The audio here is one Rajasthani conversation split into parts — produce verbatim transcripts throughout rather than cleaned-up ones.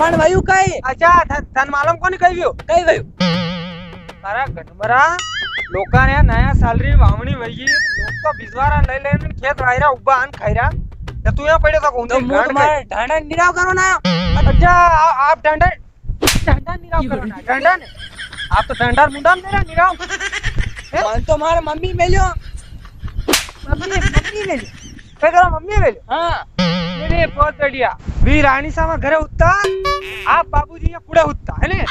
पण वयु कई? अच्छा, थ-, थन मालूम कोनी कई वयु? कई वयु? अरे गटमरा, लोका ने नया साल री वावणी वई, लोग तो बिजवारा ले लेन खेत वायरा उब्बा आन खायरा। तो तू यहाँ पड़े तो कौन तो सी मूं गांड तुम्हारे खाई? ढांडा निराव करो ना। अच्छा, आ-, आप ढांडा, ढांडा निराव करो ना, ढांडा ने। आप तो ढांडा मुंडा में मेरा निराव। हैं? मन तो मारे मम्मी मिलो। मम्मी, मम्मी मिलो। कई करा मम्मी मिलो? हाँ। नहीं, नहीं, बहुत बढ़िया। वी राणी सामा घरे उत्ता, आप बाबूजी यहाँ कुड़ा उत्ता, है ने?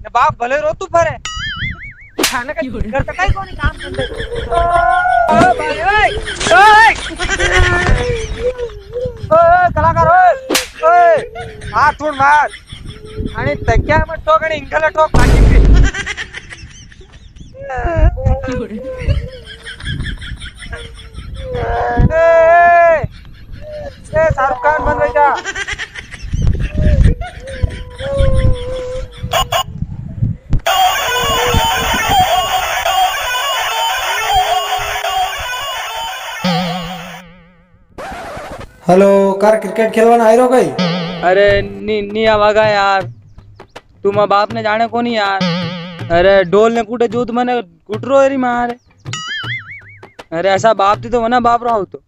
ने बाप भले रोतू फरे। खाने का घर तक ही कोनी काम धंधे। ओ, ओ भाई, ओए, ओए। ओए, ओए, कलाकार, ओए, ओए। हाथ उड़ मार। अरे तकिया में ठोक, अरे इंगल ठोक, बाकी भी। ए, ए, ए, शाहरुख खान बन बेटा। हेलो, कर क्रिकेट खेलवाना आई रो कई? अरे नी, नी आवागा यार, तू मारा बाप ने जाने कोनी यार। अरे ढोल ने कूटे जूत मने कुटरो एरी मार। अरे ऐसा बाप थी तो वना बाप रहो तो।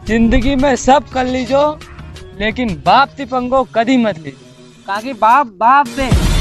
जिंदगी में सब कर लीजो, लेकिन बाप ती पंगो कदी मत लीजो। काकी बाप, बाप पे।